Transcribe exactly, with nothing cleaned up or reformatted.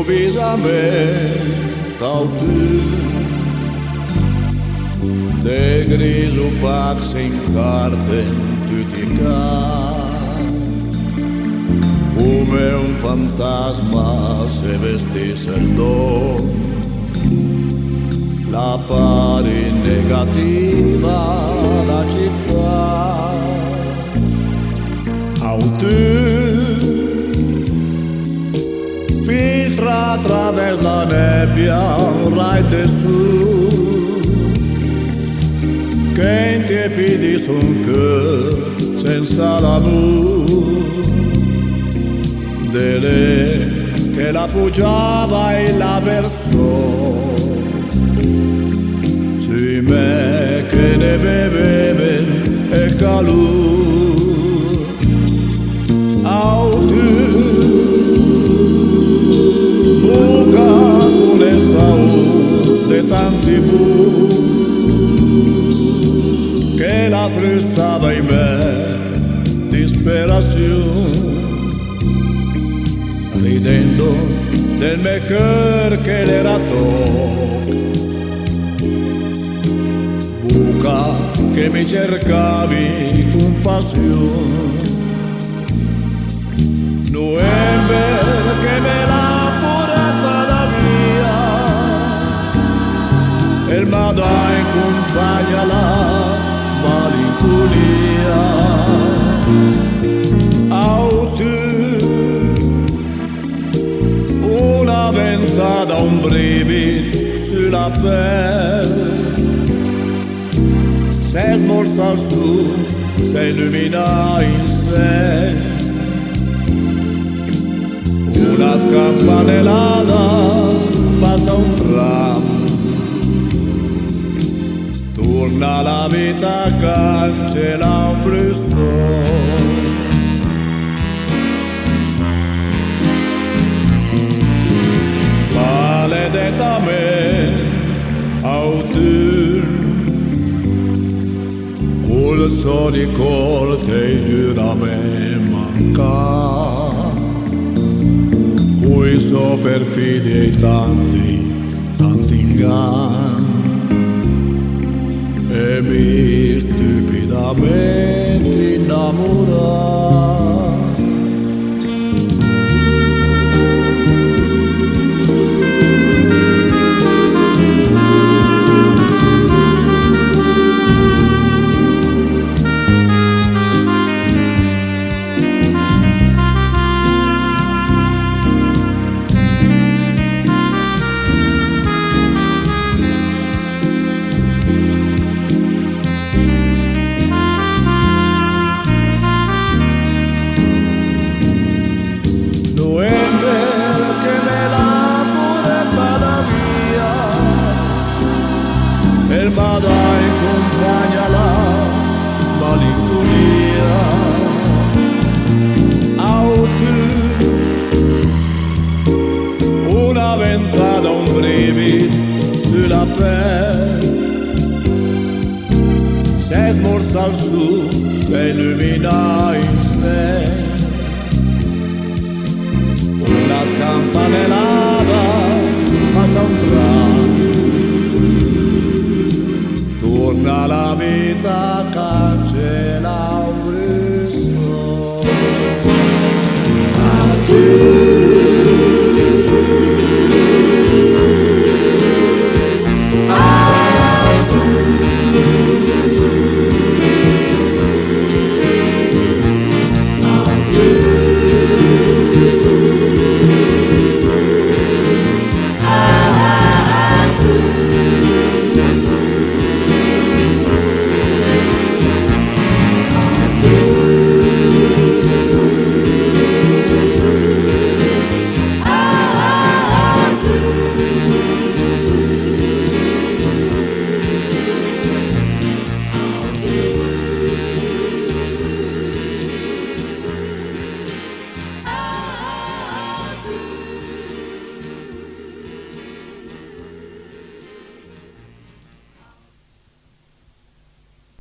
Visament autun, de gris opach se incarta en töcc i cà, come un fantasma se vestìs el dòm, la pari negativa la cità. Autun filtra a travers la nèbia un rai de sul che intiepidìs un cör sensa l'amur. De lé che la pugiava i laber sò sü mé che ne beveven el calur. Autun, buca cun el saur de tanti bur che la frustava in mé disperasiun, ridendo del mé cör che l'era tòch, buca che mi cercavi cumpasiun. Noember che me l'ha portada via, el m'ha dà in cumpagna la malincunia. Autun, una ventada, un brivid sü la pèl, se smorsa el sul, se ilümina in sègn. Una scampanelada pasa un tram, turna la vita, cancella un brüt sògn. Maledetament autun, cul sò ricòrd e i giüramèncc mancà, cui sò perfidi e i tanti, tanti ingann, e mi stüpidament inamurà. Noember che me l'ha portada via, el m'ha dà in cumpagna la malincunia. Autun, una ventada, un brivid sü la pèl, se smorsa el sul, se ilümina in sègn.